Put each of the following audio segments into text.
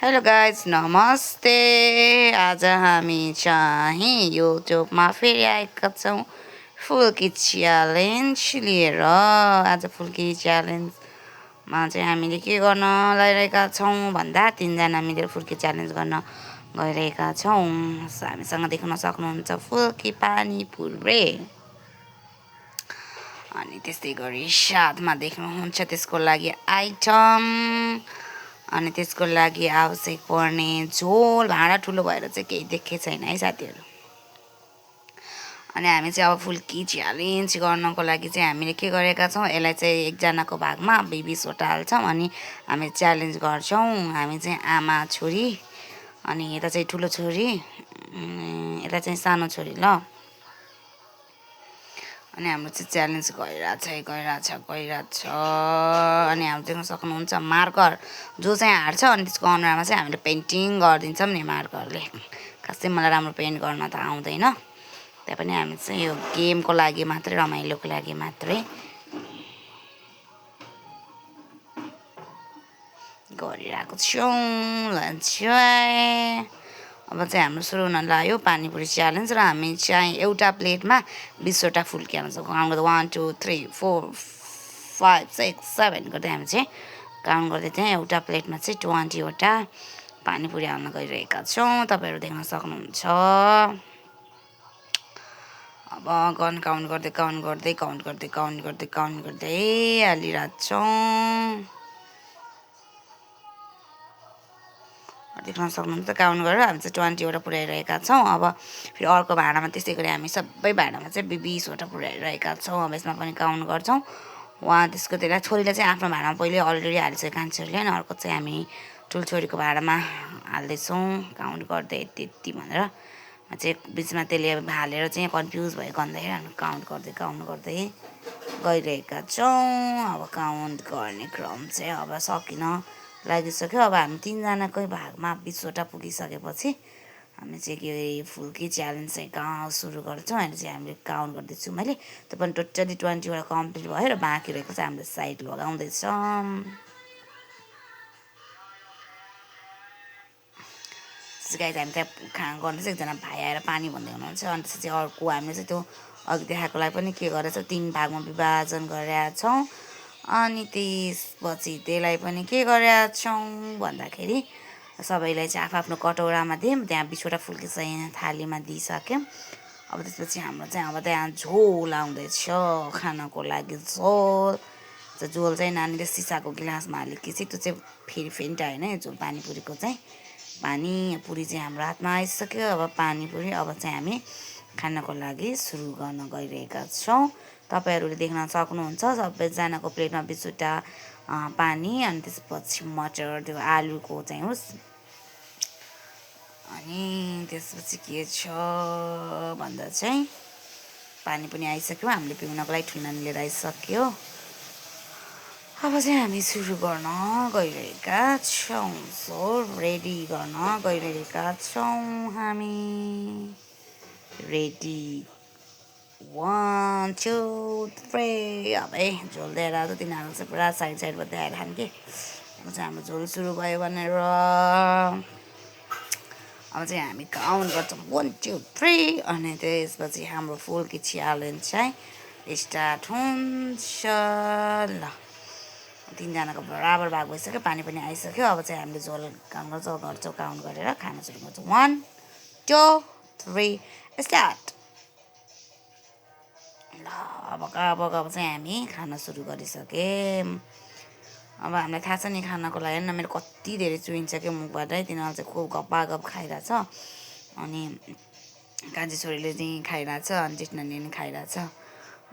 Hello guys नमस्ते। आज हामी चाहिँ युट्युबमा फेरि आएका छौँ फुल्की च्यालेन्ज लिएर। आज फुल्की च्यालेन्जमा चाहिँ हामीले के गर्न लागिरहेका छौँ भन्दा 3जना मिलेर फुल्की च्यालेन्ज गर्न गइरहेका छौँ। हामीसँग देख्न सक्नुहुन्छ फुल्की पानीपुरी अनि त्यस्तै गरी साथमा देख्नुहुन्छ त्यसको लागि आइटम अनि त्यसको लागि आवश्यक पर्ने झोल। भाँडा ठुलो भएर चाहिँ केही देखेको छैन है साथीहरू। अनि हामी चाहिँ अब फुल्की च्यालेन्ज गर्नको लागि चाहिँ हामीले के गरेका छौँ, यसलाई चाहिँ एकजनाको भागमा 20वटा हाल्छौँ अनि हामी च्यालेन्ज गर्छौँ। हामी चाहिँ आमा छोरी अनि यता चाहिँ ठुलो छोरी, यता चाहिँ सानो छोरी ल। अनि हाम्रो चाहिँ च्यालेन्ज गइरहेछ अनि हाम्रो देख्न सक्नुहुन्छ मार्कर जो चाहिँ हार्छ अनि त्यसको अनुहारमा चाहिँ हामीले पेन्टिङ गरिदिन्छौँ नि मार्करले। खासै मलाई राम्रो पेन्ट गर्न त आउँदैन, त्यहाँ पनि हामी चाहिँ यो गेमको लागि मात्रै, रमाइलोको लागि मात्रै गरिरहेको छौँ। अब चाहिँ हाम्रो सुरु हुन लाग्यो पानीपुरी च्यालेन्ज र हामी चाहिँ एउटा प्लेटमा 20वटा फुल्की हाल्न सक्छौँ। काउन्ट गर्दा 1 2 3 4 5 6 7 गर्दै हामी चाहिँ काउन्ट गर्दै त्यहाँ एउटा प्लेटमा चाहिँ 20वटा पानीपुरी हाल्न गइरहेका छौँ। तपाईँहरू देख्न सक्नुहुन्छ। अब काउन्ट गर्दै हालिरहेको छौँ। देख्न सक्नुहुन्छ काउन्ट गरेर हामी चाहिँ 20वटा पुर्याइरहेका छौँ। अब फेरि अर्को भाँडामा त्यस्तै गरी हामी सबै भाँडामा चाहिँ 20वटा पुर्याइरहेका छौँ। अब यसमा पनि काउन्ट गर्छौँ। त्यसको त्यसलाई छोरीले चाहिँ आफ्नो भाँडामा पहिले अलरेडी हालिसक्यो कान्छी छोरीले, अनि अर्को चाहिँ हामी ठुलो छोरीको भाँडामा हाल्दैछौँ काउन्ट गर्दै यति भनेर। चाहिँ बिचमा त्यसले हालेर चाहिँ कन्फ्युज भएको भन्दाखेरि हामी काउन्ट गर्दै गइरहेका छौँ। अब काउन्ट गर्ने क्रम चाहिँ अब सकिन लागिसक्यो। अब हामी 3जनाकै भागमा 20वटा पुगिसकेपछि हामी चाहिँ के फुल्की च्यालेन्ज चाहिँ कहाँ सुरु गर्छौँ। अहिले चाहिँ हामीले काउन्ट गर्दैछु मैले, त्यो पनि टोटली 20वटा कम्प्लिट भयो र बाँकी रहेको चाहिँ हामीले साइड लगाउँदैछौँ। गाइज हामी त्यहाँ गर्दैछ, एकजना भाइ आएर पानी भन्दै हुनुहुन्छ। अनि त्यसपछि अर्को हामीले चाहिँ त्यो अघि देखाएकोलाई पनि के गरेछ 3 भागमा विभाजन गरेका छौँ। अनि त्यसपछि त्यसलाई पनि के गरेका छौँ भन्दाखेरि सबैलाई चाहिँ आफ्नो कटौरामा दियौँ। त्यहाँ 20वटा फुल्की चाहिँ थालीमा दिइसक्यौँ। अब त्यसपछि हाम्रो चाहिँ अब त्यहाँ झोल आउँदैछ खानको लागि। झोल चाहिँ नानीले सिसाको गिलासमा हालेकी चाहिँ त्यो चाहिँ फेरि फेन्टायो होइन, झोल पानीपुरीको चाहिँ पानीपुरी चाहिँ हाम्रो हातमा आइसक्यो। अब पानीपुरी अब चाहिँ हामी खानको लागि सुरु गर्न गइरहेका छौँ। तपाईँहरूले देख्न सक्नुहुन्छ सबैजनाको प्लेटमा 20वटा पानी अनि त्यसपछि मटर त्यो आलुको चाहिँ होस्। अनि त्यसपछि के छ भन्दा चाहिँ पानी पनि आइसक्यो, हामीले पिउनको लागि ठुलो नानी लिएर आइसक्यो। अब चाहिँ हामी सुरु गर्न गइरहेका छौँ। रेडी गर्न गइरहेका छौँ हामी। रेडी 1 2 3। अब झोल दिएर त तिनीहरू चाहिँ पुरा साइडबाट आएर खाने कि। अब चाहिँ हाम्रो झोल सुरु भयो भनेर अब चाहिँ हामी काउन्ट गर्छौँ 1 2 3 अनि त्यसपछि हाम्रो फुल्की च्यालेन्ज चाहिँ स्टार्ट हुन्छ। ल 3जनाको बराबर भाग भइसक्यो, पानी पनि आइसक्यो। अब चाहिँ हामीले झोल काउन्ट गर्छौँ काउन्ट गरेर खान सुरु गर्छौँ। 1 2 3 स्टार्ट। ल अब चाहिँ हामी खान सुरु गरिसक्यौँ। अब हामीलाई थाहा छ नि खानाको लागि मेरो कति धेरै चुइन्छ क्या मुखबाटै। तिनीहरू चाहिँ खुब गपागप खाइरहेछ अनि कान्छी छोरीले चाहिँ खाइरहेछ अनि जेठ नानीले पनि खाइरहेछ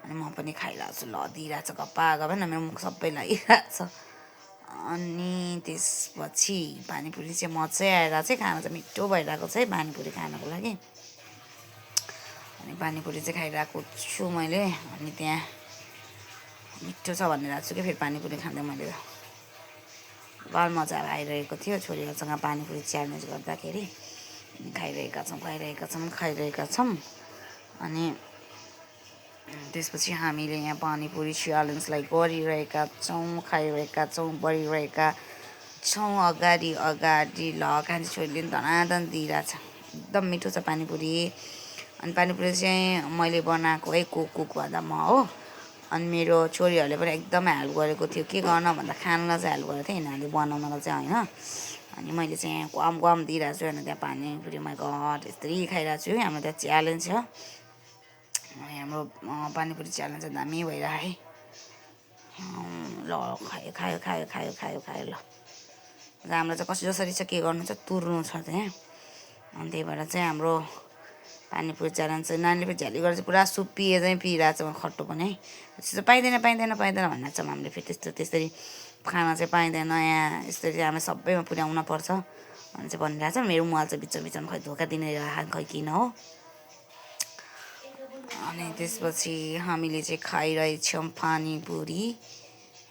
अनि म पनि खाइरहेको छु। ल दिइरहेछ गपागप होइन, मेरो मुख सबै लागिरहेछ। अनि त्यसपछि पानीपुरी चाहिँ मजै आएर चाहिँ खाना चाहिँ मिठो भइरहेको छ है पानीपुरी खानको लागि। अनि पानीपुरी चाहिँ खाइरहेको छु मैले। अनि त्यहाँ मिठो छ भनिरहेको छु कि फेरि पानीपुरी खाँदै मैले बाल मजा आइरहेको थियो छोरीहरूसँग पानीपुरी च्यालेन्ज गर्दाखेरि। खाइरहेका छौँ। अनि त्यसपछि हामीले यहाँ पानीपुरी च्यालेन्जलाई गरिरहेका छौँ, खाइरहेका छौँ, बढिरहेका छौँ अगाडि अगाडि ल कान्छी छोरीले पनि धनाधन दिइरहेछ एकदम मिठो छ पानीपुरी अनि पानीपुरी चाहिँ मैले बनाएको है कुक भन्दा म हो अनि मेरो छोरीहरूले पनि एकदमै हेल्प गरेको थियो के गर्न भन्दा खानलाई चाहिँ हेल्प गरेको थियो यिनीहरूले बनाउनलाई चाहिँ होइन अनि मैले चाहिँ कम कम दिइरहेको छु होइन त्यहाँ पानीपुरी मै घर यस्तै खाइरहेको छु है हाम्रो त्यहाँ च्यालेन्ज छ अनि हाम्रो पानीपुरी च्यालेन्ज चाहिँ दामी भइरहेको है ल खायो खायो खायो खायो खायो खायो ल हामीलाई चाहिँ कसरी जसरी चाहिँ के गर्नु छ तुर्नु छ त्यहाँ अनि त्यही भएर चाहिँ हाम्रो पानीपुरी च्यालेन्ज चाहिँ नानीले पनि झ्याली गरेर चाहिँ पुरा सुपिए चाहिँ पिइरहेको छ खट्टो पनि है त्यस्तो पाइँदैन पाइँदैन पाइँदैन भनेर चाहिँ हामीले फेरि त्यसरी खाना चाहिँ पाइँदैन यहाँ यसरी चाहिँ हामी सबैमा पुर्याउन पर्छ भने चाहिँ भनिरहेको छ मेरो मुहाल चाहिँ बिचमा खै धोका दिने खै किन हो अनि त्यसपछि हामीले चाहिँ खाइरहेछौँ पानीपुरी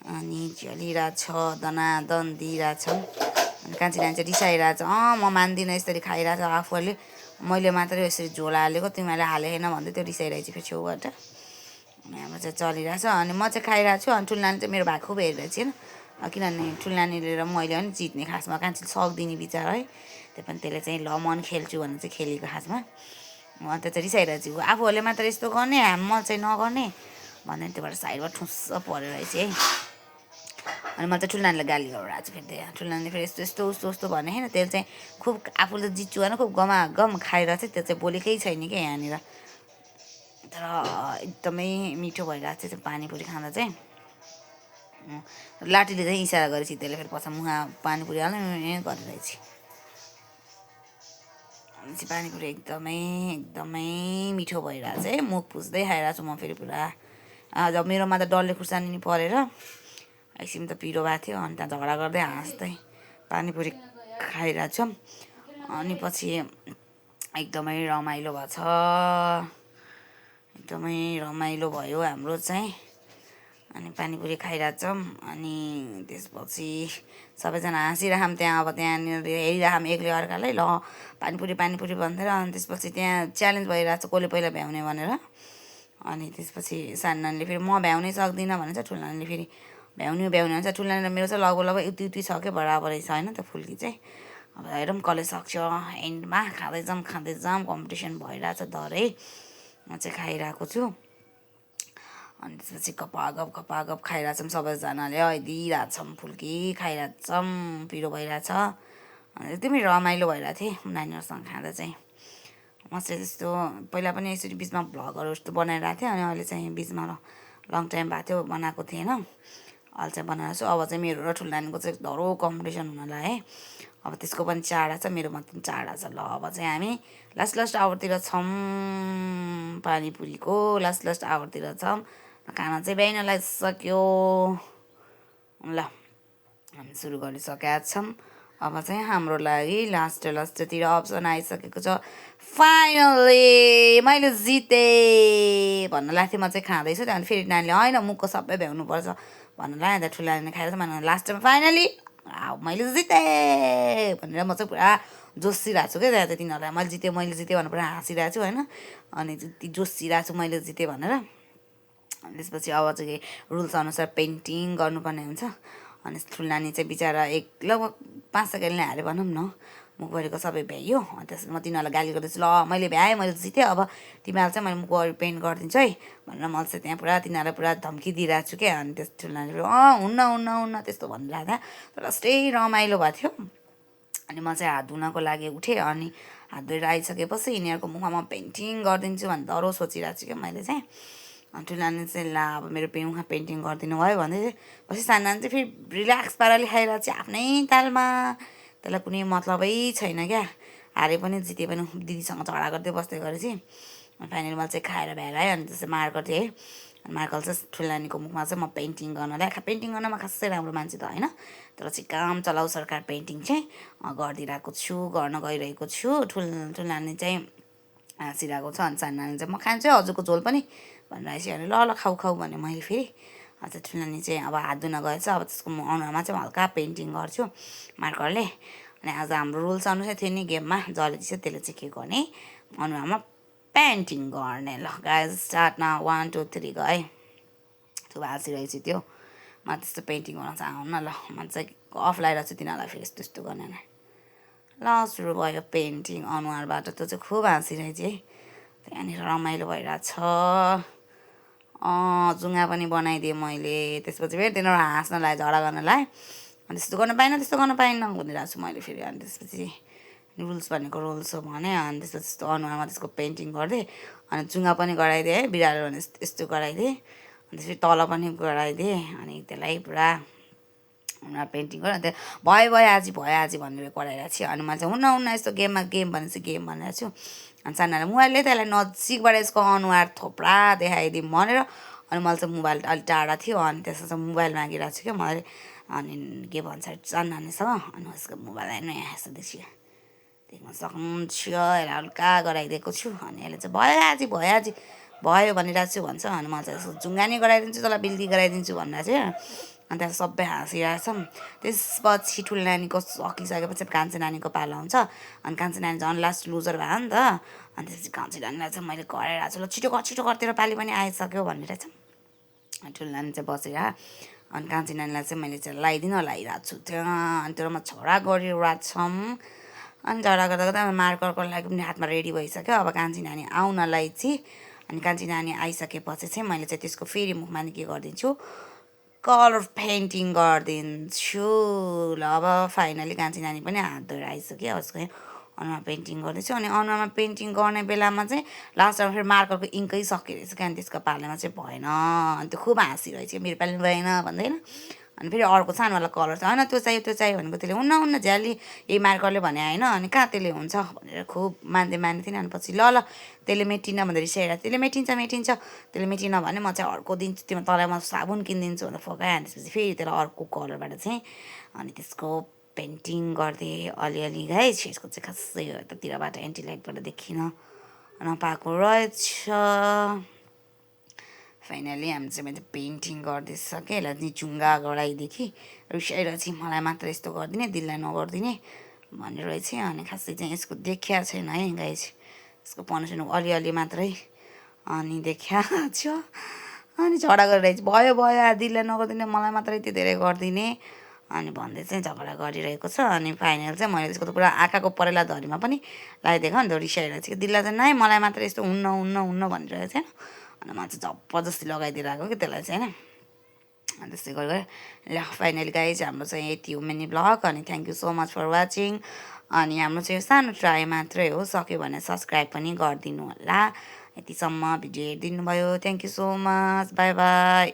अनि झ्यालिरहेछ दनादन दिइरहेछ अनि कान्छी नानी चाहिँ रिसाइरहेछ म मान्दिनँ यसरी खाइरहेछ आफूहरूले मैले मात्रै यसरी झोल हालेको तिमीहरूले हालेन भन्दै त्यो रिसाइरहेछ फेरि छेउबाट अनि हाम्रो चाहिँ चलिरहेछ अनि म चाहिँ खाइरहेको छु अनि ठुलो नानी चाहिँ मेरो भाइ खुब हेरिरहेको छैन किनभने ठुलो नानीले र मैले पनि जित्ने खासमा कान्छीले सक्दिने विचार है त्यो पनि त्यसले चाहिँ ल मन खेल्छु भनेर चाहिँ खेलेको खासमा अन्त चाहिँ रिसाइरहेको छु आफूहरूले मात्र यस्तो गर्ने म चाहिँ नगर्ने भन्दै त्योबाट साइडबाट ठुस्स परेर चाहिँ है अनि मैले चाहिँ ठुलो नानीलाई गाली गरिरहेको छु फेरि त्यहाँ ठुलो नानीले फेरि यस्तो यस्तो उस्तो उस्तो भने होइन त्यसले चाहिँ खुब आफूले जित्छु होइन खुब गमागम खाएर चाहिँ त्यो चाहिँ बोलेकै छैन क्या यहाँनिर तर एकदमै मिठो भइरहेको थियो त्यो पानीपुरी खाँदा चाहिँ लाठीले चाहिँ इसारा गरेपछि त्यसले फेरि पछि मुहा पानीपुरी हाल्ने गरिरहेछ चाहिँ पानीपुरी एकदमै एकदमै मिठो भइरहेछ है मुख पुस्दै खाइरहेको छु म फेरि पुरा जब मेरोमा त डल्ले खुर्सानी परेर एकछिन त पिरो भएको थियो अनि त्यहाँ झगडा गर्दै हाँस्दै पानीपुरी खाइरहेको छौँ अनि पछि एकदमै रमाइलो भएको छ एकदमै रमाइलो भयो हाम्रो चाहिँ अनि पानीपुरी खाइरहेछौँ अनि त्यसपछि सबैजना हाँसिरहौँ त्यहाँ अब त्यहाँनिर हेरिरहौँ एक्लै अर्कालाई ल पानीपुरी पानीपुरी भन्दै अनि त्यसपछि त्यहाँ च्यालेन्ज भइरहेको छ कसले पहिला भ्याउने भनेर अनि त्यसपछि सानो नानीले फेरि म भ्याउनै सक्दिनँ भने चाहिँ ठुलो नानीले फेरि भ्याउने भन्छ ठुलो नानी मेरो चाहिँ लगभग उति उति छ क्या बराबरै छ होइन त्यो फुल्की चाहिँ अब हेरौँ कसले सक्छ एन्डमा खाँदै जाऊँ कम्पिटिसन भइरहेछ धरै म चाहिँ खाइरहेको छु अनि त्यसपछि गपागप खाइरहेछौँ सबैजनाले दिइरहेछौँ फुल्की खाइरहेछौँ पिरो भइरहेछ अनि एकदमै रमाइलो भइरहेको थिएँ नानीहरूसँग खाँदा चाहिँ म चाहिँ त्यस्तो पहिला पनि यसरी बिचमा भ्लगहरू जस्तो बनाइरहेको थिएँ अनि अहिले चाहिँ बिचमा लङ टाइम भएको थियो बनाएको थिएन अहिले चाहिँ बनाएको छु अब चाहिँ मेरो र ठुलो नानीको चाहिँ धरो कम्पिटिसन हुनलाई है अब त्यसको पनि चाडा छ मेरो मात्रै चाडा छ ल अब चाहिँ हामी लास्ट आवरतिर छौँ पानीपुरीको लास्ट आवरतिर छौँ खाना चाहिँ बिहान लागिसक्यो ल हामी सुरु गरिसकेका छौँ अब चाहिँ हाम्रो लागि लास्टतिर अप्सन आइसकेको छ फाइनली मैले जितेँ भन्न लाग्थेँ म चाहिँ खाँदैछु त्यहाँदेखि फेरि नानीले होइन मुखको सबै भ्याउनुपर्छ भन्नु लाग्यो अन्त ठुलो नानीले खाएर मैले लास्टमा फाइनली मैले जितेँ भनेर म चाहिँ पुरा जोसिरहेको छु क्या त्यहाँ तिनीहरूलाई मैले जितेँ भनेर पुरा हाँसिरहेको छु होइन अनि त्यति जोसिरहेको छु मैले जितेँ भनेर अनि त्यसपछि अब चाहिँ रुल्स अनुसार पेन्टिङ गर्नुपर्ने हुन्छ अनि ठुलो नानी चाहिँ बिचरा लगभग 5 सेकेन्डले हाल्यो भनौँ न मुखभरिको सबै भ्याइयो अनि त्यस म तिनीहरूलाई गाली गर्दैछु ल मैले भ्याएँ मैले जितेँ अब तिमीहरू चाहिँ मैले मुखभरि पेन्ट गरिदिन्छु है भनेर मैले चाहिँ त्यहाँ पुरा तिनीहरूलाई पुरा धम्की दिइरहेको छु क्या अनि त्यस ठुलो नानीले हुन्न त्यस्तो भनिरहेको थियो तर यस्तै रमाइलो भएको थियो अनि म चाहिँ हात धुनको लागि उठेँ अनि हात धोएर आइसकेपछि यिनीहरूको मुखमा म पेन्टिङ गरिदिन्छु भने डह्रो सोचिरहेको छु क्या मैले चाहिँ अनि ठुलो नानी चाहिँ ला अब मेरो मुखमा पेन्टिङ गरिदिनु भयो भन्दै पछि सानो नानी चाहिँ फेरि रिल्याक्स पाराले खाइरहेको चाहिँ आफ्नै तालमा त्यसलाई कुनै मतलबै छैन क्या हारे पनि जिते पनि दिदीसँग झगडा गर्दै बस्दै गरेपछि फाइनली मैले चाहिँ खाएर भ्याएर अनि त्यसै मार्कर थिएँ है मार्कर चाहिँ ठुलो नानीको मुखमा चाहिँ म पेन्टिङ गर्नलाई पेन्टिङ गर्नमा खासै राम्रो मान्छे त होइन तर चाहिँ काम चलाउ सरकार पेन्टिङ चाहिँ गरिदिरहेको छु गर्न गइरहेको छु ठुलो नानी चाहिँ हाँसिरहेको छ अनि सानो नानी चाहिँ म खान्छु हजुरको झोल पनि भनेर चाहिँ अनि ल खाऊ भने मैले फेरि अझ ठुलो नानी चाहिँ अब हात धुन गएछ अब त्यसको अनुहारमा चाहिँ हल्का पेन्टिङ गर्छु मार्करले अनि आज हाम्रो रुल्स अनुसार थियो नि गेममा जसले चाहिँ त्यसले चाहिँ के गर्ने अनुहारमा पेन्टिङ गर्ने ल गाइज स्टार्ट न 1 2 3 गए त्यो हाँसिरहेको छु त्यो म त्यस्तो पेन्टिङ गर्न चाहन्न ल म चाहिँ अफ लगाइरहेको छु तिनीहरूलाई फेरि यस्तो यस्तो गर्ने ल सुरु भयो पेन्टिङ अनुहारबाट त्यो चाहिँ खुब हाँसिरहेछ है त्यहाँनिर रमाइलो भइरहेछ जुङ्गा पनि बनाइदिएँ मैले त्यसपछि फेरि तिनीहरू हाँस्न लाएँ झगडा गर्न लाएँ अनि त्यस्तो गर्न पाइनँ त्यस्तो गर्न पाइनँ भनिरहेको छु मैले फेरि अनि त्यसपछि रुल्स भनेको रुल्स हो भने अनि त्यसपछि त्यस्तो अनुहारमा त्यसको पेन्टिङ गरिदिएँ अनि जुङ्गा पनि गराइदिएँ है बिरालो भने यस्तो गराइदिएँ अनि त्यसपछि तल पनि गराइदिएँ अनि त्यसलाई पुरा अनुहार पेन्टिङ गरेँ अन्त भयो आज भनेर कराइरहेको छु अनि मैले चाहिँ हुन्न यस्तो गेममा गेम भनेपछि गेम भनेर छु अनि सानाले मोबाइलले त्यसलाई नजिकबाट यसको अनुहार थोप्रा देखाइदिउँ भनेर अनि मैले चाहिँ मोबाइल अलिक टाढा थियो अनि त्यसमा चाहिँ मोबाइल मागिरहेको छु क्या मैले अनि के भन्छ सानानीसँग अनि उसको मोबाइल हेर्नु यहाँ यस्तो देखियो देख्न सक्नुहुन्छ यसलाई हल्का गराइदिएको छु अनि यसले चाहिँ भयो भनिरहेको छु भन्छ अनि म चाहिँ यसो जुङ्गा नि गराइदिन्छु तँलाई बिल्दी गराइदिन्छु भनेर चाहिँ अनि त्यहाँ सबै हाँसिरहेछौँ त्यसपछि ठुलो नानीको सकिसकेपछि कान्छे नानीको पालो हुन्छ अनि कान्छे नानी झन् लास्ट लुजर भयो नि त अनि त्यसपछि कान्छे नानीलाई चाहिँ मैले कराइरहेको छु ल छिटो कर तेरो पाली पनि आइसक्यो भनेर चाहिँ ठुलो नानी चाहिँ बसेर अनि कान्छे नानीलाई चाहिँ मैले चाहिँ लगाइरहेको छु त्यहाँ अनि तेरोमा झगडा गरिरहेछौँ अनि झगडा गर्दा मार्करको लागि पनि हातमा रेडी भइसक्यो अब कान्छी नानी आउनलाई चाहिँ अनि कान्छी नानी आइसकेपछि चाहिँ मैले चाहिँ त्यसको फेरि मुखमा के गरिदिन्छु कलर पेन्टिङ गरिदिन्छु ल अब फाइनली कान्छी नानी पनि हात धोएर आइसक्यो उसको अनुहारमा पेन्टिङ गर्दैछु अनि अनुहारमा पेन्टिङ गर्ने बेलामा चाहिँ लास्टमा फेरि मार्करको इङ्कै सकिरहेछ क्या अनि त्यसको पालामा चाहिँ भएन अनि त्यो खुब हाँसिरहेछ मेरो पालि भएन भन्दैन अनि फेरि अर्को सानोवाला कलर छ होइन त्यो चाहियो भनेको त्यसले हुन्न झ्याली यही मार्करले भने होइन अनि कहाँ त्यसले हुन्छ भनेर खुब मान्दै थिएन अनि पछि ल त्यसले मेटिन्न भनेर रिसाइरहेको त्यसले मेटिन्छ त्यसले मेटिन्न भने म चाहिँ अर्को दिन्छु तिम्रो तँलाई म साबुन किनिदिन्छु भनेर फकाएँ अनि त्यसपछि फेरि त्यसलाई अर्को कलरबाट चाहिँ अनि त्यसको पेन्टिङ गरिदिएँ अलिअलि गाइस यसको चाहिँ खासै यतातिरबाट एन्टिलाइटबाट देखिन नपाएको रहेछ फाइनली हामी चाहिँ मैले पेन्टिङ गरिदिइसकेँ यसलाई निचुङ्गा गराइदेखि रिसाइरहेछ मलाई मात्र यस्तो गरिदिने दिललाई नगरिदिने भनेर रहेछ अनि खासै चाहिँ यसको देखिया छैन है गाइस यसको पनिसमेन्ट अलिअलि मात्रै अनि देखिया छ अनि झगडा गरिरहेछ भयो दिललाई नगरिदिने मलाई मात्रै यति धेरै गरिदिने अनि भन्दै चाहिँ झगडा गरिरहेको छ अनि फाइनल चाहिँ मैले त्यसको त पुरा आँखाको परेला धरीमा पनि लगाइदिएको नि त रिसाइरहेको छ दिललाई चाहिँ नै मलाई मात्र यस्तो हुन्न भनिरहेको छैन अनि म चाहिँ जबरजस्ती लगाइदिएर आएको कि त्यसलाई चाहिँ होइन अनि त्यस्तै गरेर ल फाइनली गाइज हाम्रो चाहिँ यति हो मिनी ब्लग अनि thank you so much for watching अनि हाम्रो चाहिँ सानो ट्राई मात्रै हो सक्यो भने सब्सक्राइब पनि गरिदिनु होला यतिसम्म भिडियो हेरिदिनु भयो thank you so much by